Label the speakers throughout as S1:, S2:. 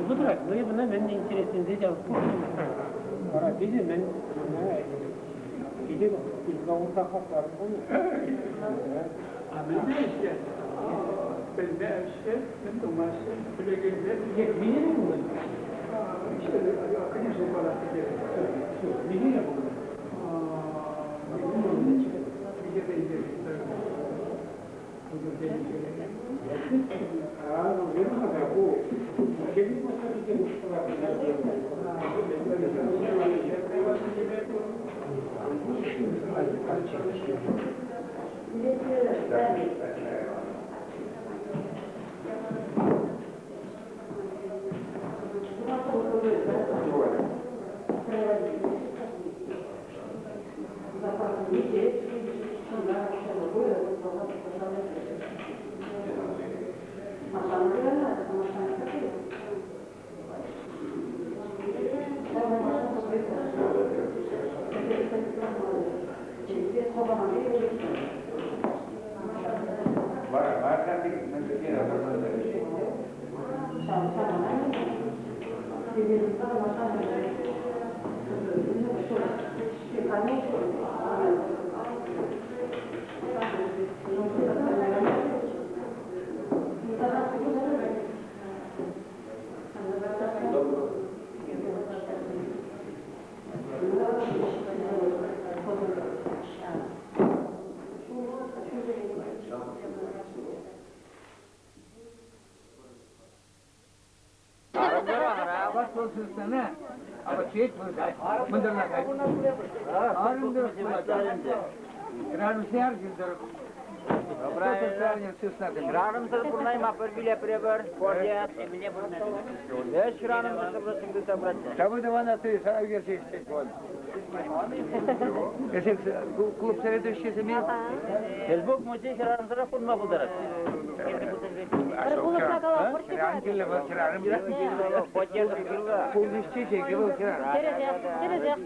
S1: Выбрать, но эпӗ мӗн интересленсе те вара питӗ мӗн питӗ пысӑка хурса хакларӑм пулнӑ.
S2: А мӗнле ӗҫлет? Пӗлме ӗҫлет, мӗн тумаҫҫӗ, пӗлекенсем.
S1: Нет, меня не было.
S2: Конечно,
S1: Меня не было.
S3: Хӗрарӑмсӑр пурӑнайма пӗр виле пӗрепӗр, пурте. Ӗҫ хӗрарӑмсӑр тытса пырать.
S4: Клуб заведующийсене
S3: Фейсбук музей хӗрарӑмсӑрах пурӑнма пултарать. Поддержка кирлӗ.
S5: Тӗрӗсех, тӗрӗсех.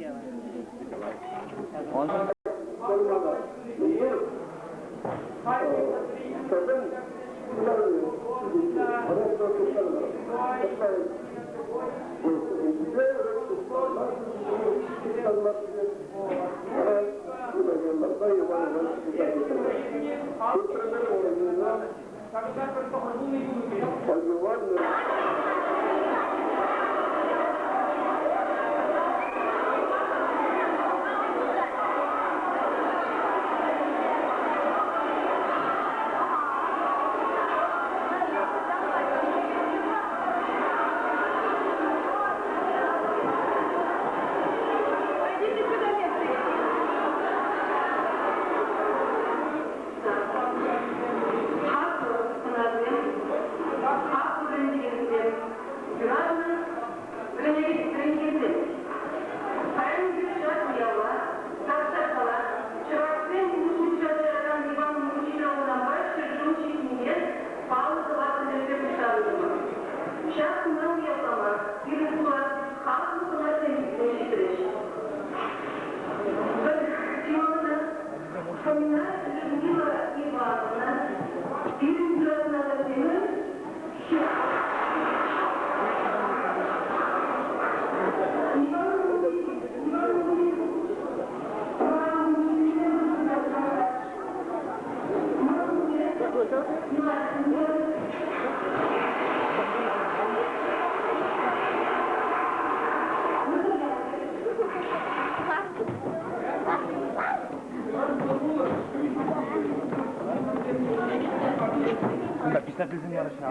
S4: Писательсем яраҫҫӗ.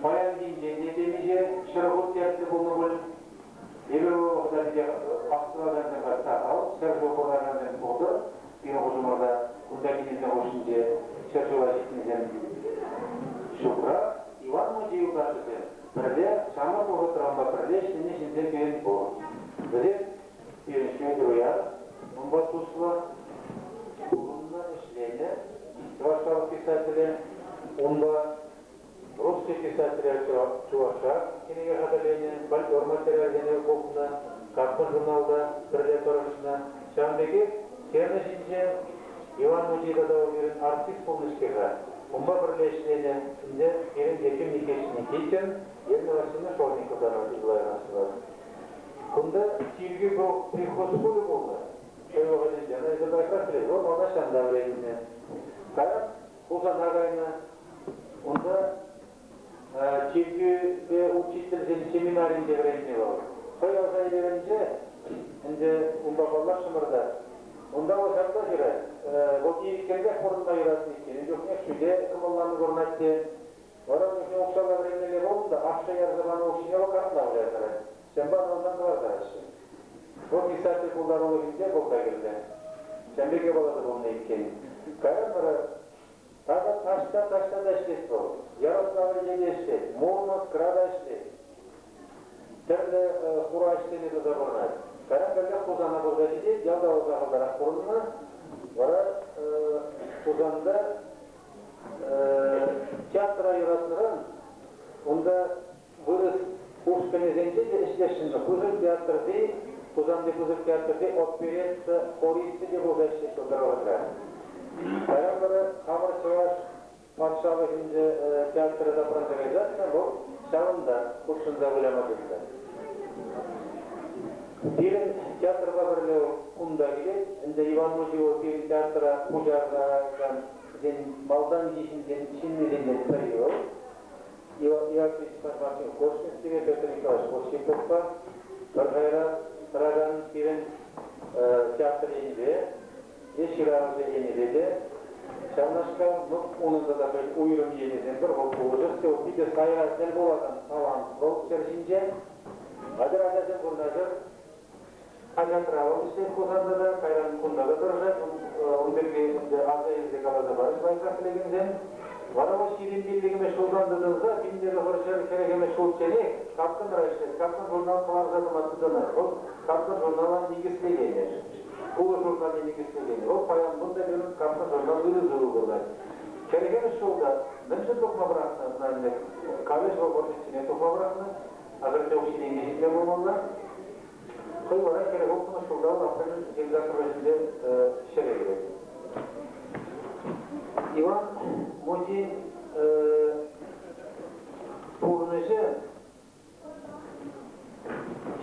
S6: Паянхинчен те темиҫе 100 хут тертлӗ пулнӑ пуль. Эпир вӑл вӑхӑтра питех астӑвакансем сахал, ҫӗршыв пурӑнакансем пултӑр. Пирӗн хушӑмӑрта кунта килнисен хушшинче ҫӗршыва ҫитнисем ҫукрах. Иван Мучи юлташӗсем пӗрле ҫамрӑк вӑхӑтра унпа пӗрле ӗҫленӗ ҫынсем пирӗн пур. Вӗсем пирӗн Хветӗр Уяр, унпа туслӑ пурӑннӑ, ӗҫленӗ чӑваш халӑх писателӗ, унпа Русский писателя Чувашра кӗнеке хатӗрленӗ, фольклор материалӗсене пухнӑ, Капкӑн журналта пӗрле тӑрӑшнӑ. Ҫавӑн пекех сцена ҫинче Иван Мучи тата вӑл пирӗн артист пулнӑ-ҫке-ха. Унпа пӗрле ӗҫленӗ ӗнтӗ пирӗн Ефим Никитич Никитин, Елена Васильевна Шорникова та лайӑх Кунта чиркӳ приход шкулӗ пулнӑ. Хӑй вӑхӑтӗнче ӑна изображать вӑл мана ҫанта вӗреннӗ. Кайран Хусана кайнӑ. Унта чиркӳпе учительсен семинаринче вӗреннӗ вӑл. Хӑй аса илӗвӗнче ӗнтӗ унпа паллашрӑмӑр та, унта вӑл ҫапла ҫырать. Вӑл иккӗнпех пурӑнма юратнӑ иккен. Ун чухнех шӳте кӑмӑлланӑ курӑнать те. Вара ун чухне укҫалла вӗренмелле пулнӑ та ашшӗ ярса панӑ укҫине вӑл картла выляттарать. Ҫавӑнпа ӑна унтан кӑларса яраҫҫӗ. Вӑл писатель пултарулӑхӗнче пулса килнӗ. Ҫавӑн пек япала та пулнӑ иккен. Кайран вара тата таҫта-таҫта та ӗҫлет вӑл. Ярославльте те ӗҫлет, Мурманскра та ӗҫлет. Тӗрлӗ хура ӗҫсене туса пурӑнать. Кайран каллех Хусана пырса ҫитет, ялта вӑл сахалтарах пурӑннӑ. Вара Хусанта театра юратнӑран унта вырӑс ушкӑнӗсенче те ӗҫлесшӗн. Пысӑк театрти, Хусанти пысӑк театрти оперетта хористӗ те пулса ӗҫлет вӑл пӗр вӑхӑтра. Кайран вара хамӑр чӑваш патшалӑхӗнче театра тапранса кайсассӑн вӑл ҫавӑнта хутшӑнса выляма тытӑнать. Пирӗн театрпа пӗрле кунта килет. Ӗнтӗ Иван Мучилов пирӗн театра пуҫаракан малтанхи ҫынсен ҫыннисенчен пӗри вӑл. Иоаким Степанович Кошкинскипе Петр Николаевич Осиповпа пӗр шайра тӑракан пирӗн театр енӗпе те, ҫыравҫӑ енӗпе те ҫавнашкал, ну, унӑн тата хӑй уйрӑм енӗсем пур, вӑл пулӑшас те, вӑл питӗ сайра тӗл пулакан талант вӑл ҫӗр ҫинче. Атьӑр, ачасем вырнаҫӑр. Хаҫатра вӑл ӗҫлет Хусанта та, кайран кунта та тӑрӑшать. Ун пирки ӗнтӗ аса илсе каласа парӗҫ лайӑхрах пӗлекенсем. Вара вӑл 25-мӗш ҫултан тытӑнса 1940-мӗш ҫулчченех Капкӑнра ӗҫлет, Капкӑн журнал кӑларса тӑма тытӑнать. Вӑл Капкӑн журнала никӗслекенӗ. Пулӑ журналне никӗслекенӗ. Вӑл паян кун та пирӗн Капкӑн журнал ырӑ-сывӑ пурӑнать. 40-мӗш ҫулта мӗншӗн тухма пӑрахнӑ ӑна ӗнтӗ? Каллех вӑл вӑрҫӑчченех тухма пӑрахнӑ. Ахӑртне укҫи-тенки ҫитме пулмалла. Хӑй вара 46-мӗш ҫулта вӑл апрелӗн 28-мӗшӗнче ҫӗре кӗрет. Иван Мучин пурнӑҫӗ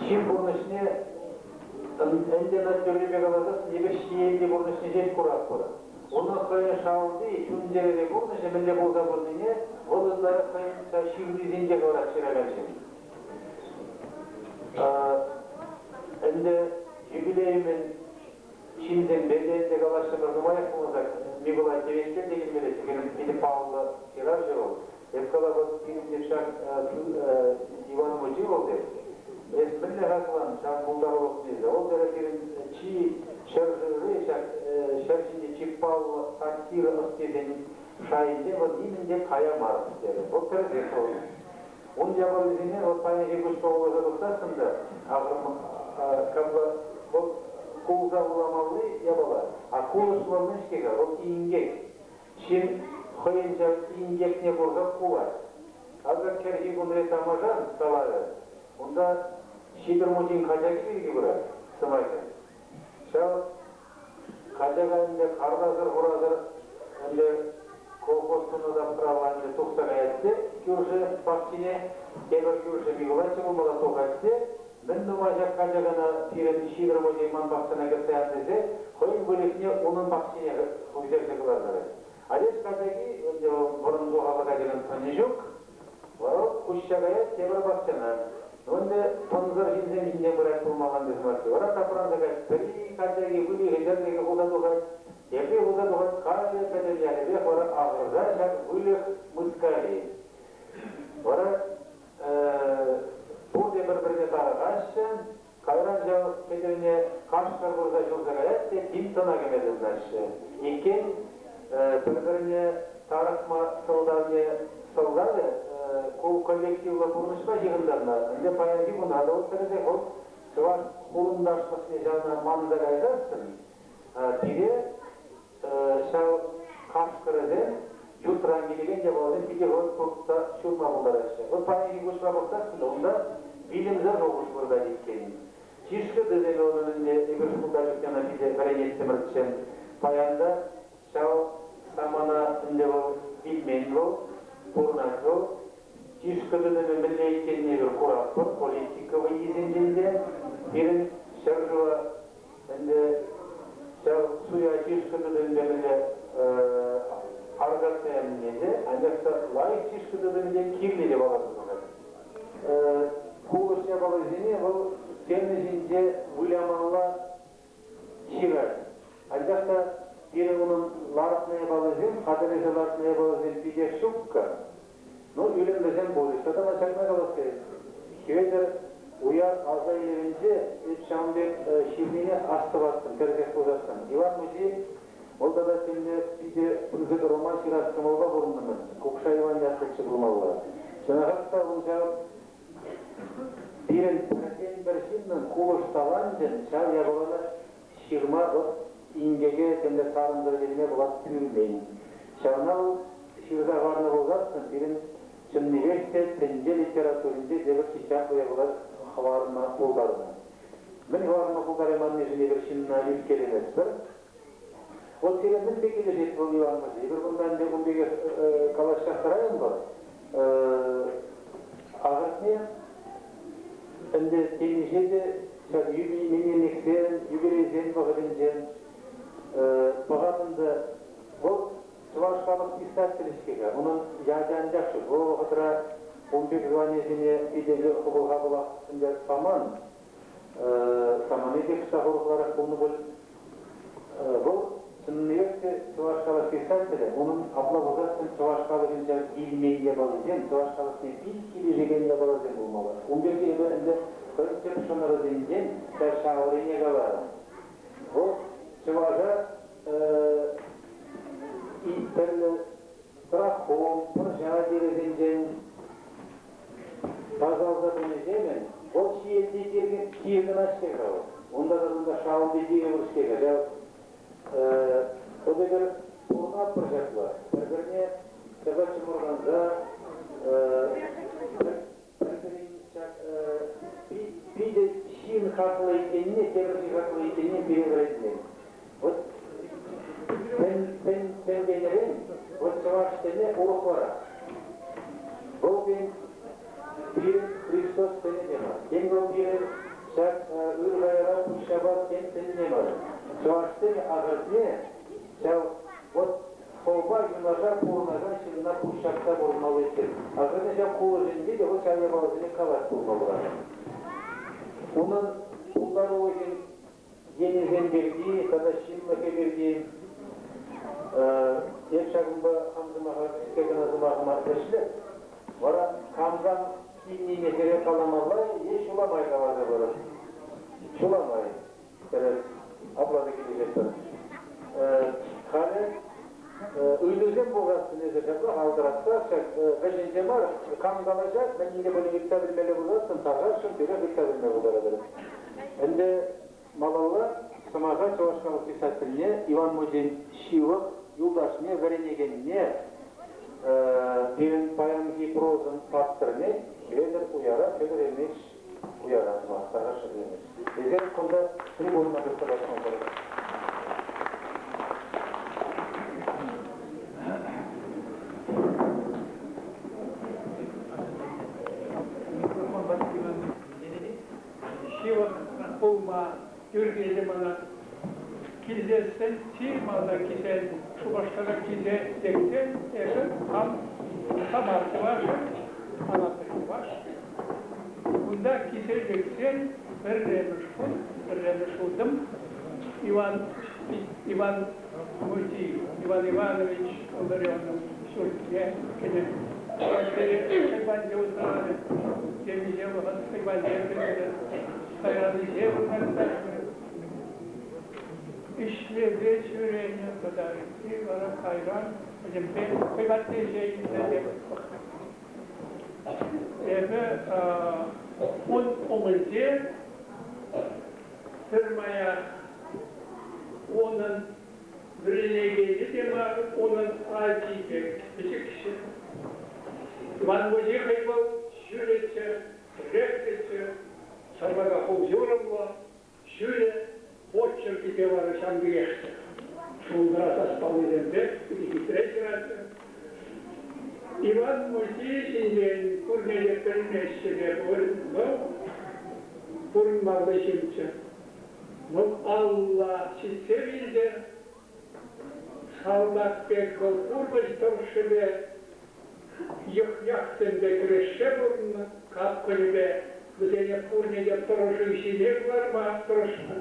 S6: ҫын пурнӑҫне ӗнтӗ тӳррипе каласан эпир ҫиелти пурнӑҫне ҫеҫ куратпӑр. Унӑн хӑйӗн шалти чун-чӗрере пурнӑҫӗ мӗнле пулса пынине вӑл ытларах хӑйӗн ҫырнисенче кӑларать ҫыракан ҫын. Ӗнтӗ юбилейӗмӗн ҫынсемпе те ӗнтӗ калаҫрӑмӑр нумаях пулмасан Микулай Теветкел те килмеллеччӗ, пирӗн питӗ паллӑ ҫыравҫӑ вӑл. Эп калапӑр, пирӗн те ҫак Иван Мучи вӑл тет. Эс мӗнле хаклан ҫав пултарулӑхне? Вӑл терӗ пирӗн чи ҫӗршыври ҫак ҫӗр ҫинчи чи паллӑ сатира ӑстисен шайӗнче вӑл нимӗн те кая мар терӗ. Вӑл тӗрӗсех вӑл. Ун япалисене вӑл паянхи куҫпа вуласа тухсассӑн та капла вӑл кулса вуламалли япала, а кулӑш вӑл мӗн-ҫке-ха, вӑл инкек. Ҫын хӑйӗн ҫав инкекне курса кулать. Акӑ кӗрхи кунри тамашан калавӗ унта Ҫитӑр мучин качаки пирки пырать сӑмахӗ. Ҫав качака ӗнтӗ картасӑр-хурасӑр ӗнтӗ колхоз тунӑ тапхӑра ӗнтӗ тухса каять те кӳршӗ пахчине тепӗр кӳршӗ Микулайччӑ пулмалла тухать те мӗн тума ҫак качакана пирӗн Ҫитӑр мучи ман пахчана кӗртсе ан тесе хӑйӗн выльӑхне унӑн пахчине ӳстерсе кӑларса Алеш качаки ӗнтӗ вӑл вӑрӑм сухаллӑ качакан сӑнӗ ҫук. Вара куҫса каять тепӗр пахчана. Ӗнтӗ тӑнсӑр ҫынсем ҫинчен пырать пулмалла тесе марччӗ. Вара тапранса каять. Пӗри качаки выльӑхӗ тӗрлӗхе хуса тухать, тепри хуса тухать. Каллӗ пӗтӗм ялӗпех вара ахӑрса ҫак выльӑх мыскари. Вара пурте пӗр-пӗрне тарӑхаҫҫӗ, кайран ҫав кӗтӗвне кашкӑр пырса ҫурса каять те тин тӑна кӗме тытӑнаҫҫӗ. Иккен, пӗр-пӗрне тарӑхма сӑлтавне сӑлтавӗ ку коллективлӑ пурнӑҫпа ҫыхӑнтарнӑ. Ӗнтӗ паянхи куна та вӑл тӗрӗсех вӑл чӑваш хурӑнташлӑхне ҫавна манса кайсассӑн пире ҫав кашкӑрӗсем ютран килекен япаласем питӗ хӑвӑрт туртса ҫурма пултараҫҫӗ. Вӑл паянхи куҫпа пӑхсассӑн та унта вилӗмсӗр шухӑш выртать иккен. Чышкӑ тытӑмӗ унӑн ӗнтӗ эпир шкулта чухне ӑна питӗ вӗренеттӗмӗрччӗ. Паян та ҫав самана ӗнтӗ вӑл вилмен вӑл, пурӑнать вӑл. Чышкӑ тытӑмӗ мӗнле иккенне эпир куратпӑр, политика вӑййисенчен те пирӗн ҫӗршыва ӗнтӗ ҫав суя чышкӑ тытӑмӗпе мӗнле аркатса янине те, анчах та лайӑх чышкӑ тытӑмӗ те кирлӗ те палӑртса тухать. Кулӑш япалисене вӑл сцена ҫинче вылямалла ҫырать. Анчах та пирӗн унӑн лартнӑ япалисем, хатӗрлесе лартнӑ япалисем питех ҫуккӑ. Ну, ӳлӗм вӗсем пулӗҫ. Тата ман ҫакна калас килет. Хветӗр Уяр аса илӗвӗнче эп ҫавӑн пек ҫырнине астӑваттӑм, тӗрӗсех пулсассӑн. Иван Мучи вӑл тата темле питӗ пысӑк роман ҫырас кӑмӑлпа пурӑннӑ-мӗн. Кукша Иван ятлӑччӗ пулмалла. Чӑнахах та ун ҫав пирӗн пӗртен-пӗр ҫыннӑн кулӑш таланчӗн ҫав япалана ҫырма вӑт инкеке темле сарӑмсӑр вилме пулас пӳрмен. Ҫавна вӑл ҫырса хӑварнӑ пулсассӑн пирӗн чӑннипех те тӗнче литературинче тепӗр чи чаплӑ япала хӑварма пултарнӑ. Мӗн хӑварма пултарайманнишӗн эпир ҫынна ӳпкелеместпӗр. Вот сире мӗнпе килӗшет вӑл Иван Мучи? Эпир кунта ӗнтӗ ун пекех калаҫсах тӑраймӑпӑр. Ахӑртне, ӗнтӗ темиҫе те ҫак именниксен, юбилейсен вӑхӑтӗнче пӑхатӑн та, вӑл чӑваш халӑх писателӗ-ҫке-ха, унӑн ячӗ анчах ҫук. Вӑл вӑхӑтра ун пек званисене питӗ хӑпӑл-хапӑлах ӗнтӗ паман. Самани те кӑштах урӑхларах пулнӑ пуль. Вӑл чӑннипех те чӑваш халӑх писателӗ, унӑн апла пулсассӑн чӑваш халӑхӗн ҫав вилмен япалисем, чӑваш халӑхне пит килӗшекен япаласем пулмалла. Ун пирки эпӗ ӗнтӗ хӑйӗн тӗп шӑнӑрӗсенчен ҫав ҫаврине каларӑм. Вӑл чӑваша тӗрлӗ трахом, пӑрҫа тирӗсенчен тасалса пынӑҫемӗн вӑл ҫиелти тир кӑна-ҫке-ха вӑл. Унта та кунта шалти тирӗ пур-ҫке-ха. Ҫав вот эпир пурӑнатпӑр ҫапла. Пӗр-пӗрне ҫапла чӑмӑртанса пӗр-пӗрин ҫак питӗ ҫын хаклӑ иккенне, тепӗр ҫын хаклӑ иккенне пире вӗрентмен. Вот тӗн тенӗрен вот чӑваш тӗнӗ урӑхларах. Вӑл тен пирӗн Христос тӗнӗ те мар. Тен вӑл пирӗн ҫак ыр-хаяра пуҫҫапас тен тӗнне мар. Чӑваш тӗнӗ ахӑртне ҫав вот хӑвпа юнашар пурӑнакан ҫынна пуҫҫапса пурӑнмалли тӗн. Ахӑртне ҫав кулӑшӗнче те вӑл ҫав япаласене калать пулмалла. Унӑн пултарулӑхӗн енӗсем пирки тата ҫынлӑхӗ пирки эп ҫакӑнпа хам сӑмаха кӗске кӑна сӑмахӑма ӗҫлӗп. Вара камран килнине сире каламалла е ҫула май каласа парӑп. Ҫула май. Тӗрӗс. Апла та килӗшетпӗр. Халӗ ыйтусем пулсассӑн эсӗ ҫапла алтӑратса ҫак вӗҫӗнче мар, кам калаҫать, мӗн те пулин ыйтса пӗлмелле пулсассӑн тархасшӑн тӳрех ыйтса пӗлме пултаратӑр. Ӗнтӗ малалла сӑмаха чӑваш халӑх писательне Иван Мучин ҫывӑх юлташне, вӗренекенне, пирӗн паянхи прозӑн паттӑрне Хветӗр Уяра Федор Ильич Уяра сӑмах тархасшӑн Ильич. Эсир кунта трибунӑна тухса калаҫма пултаратӑр.
S2: Ҫывӑх пулма тӳр килчӗ мана. Килсессӗн чи малтан килсен Шупашкара килсе лексен эпӗ хам Самар чӑвашӗ, Анатри чӑваш. Кунта килсе лексен пӗрремӗш хут, пӗрремӗш утӑм Иван, Иван Мучи, Иван Иванович Илларионов ҫуртне кӗнӗ. Хӑй патне усрарӗ. Темиҫе вӑхӑт хӑй патне кӗчӗ. Кайран ӗҫе вырнаҫтарчӗ. Ӗҫлесе ҫӳренӗ тата ытти вара кайран пӗтӗмпе хӑй патне ӗҫе илсе те пӑхнӑ. Эпӗ ун умӗнче пӗрмаях унӑн вӗренекенӗ те мар, унӑн ачи пек пӗчӗкҫӗ. Иван мучи хӑй вӑл ҫӳлӗччӗ, тӗреклӗччӗ, сарлака хул-ҫурӑмлӑ, ҫӳлӗ, почеркӗ вара ҫавӑн пекехчӗ. Шултра саспаллисемпе питӗ хитре ҫыратчӗ. Иван мучи ҫинчен пурне те пӗлмеҫҫӗ те пуль, вӑл пурӑнмалли ҫынччӗ. Вӑл алла ҫитсе вилчӗ. Салтак пек вӑл пурнӑҫ тӑршшӗпе йӑх-яхсемпе кӗрешсе пурӑннӑ, капкӑнӗпе вӗсене пурне те тӑрӑшӳ ҫине кӑларма тӑрӑшнӑ.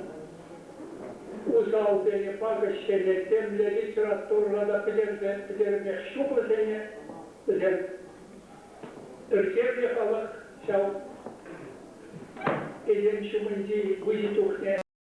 S2: Усалсене, пакӑҫсене темле литературӑра та пӗтерсе пӗтермех ҫук вӗсене. Вӗсем ӗрчевлӗ халӑх ҫав этем ҫумӗнчи выҫӑ чухне.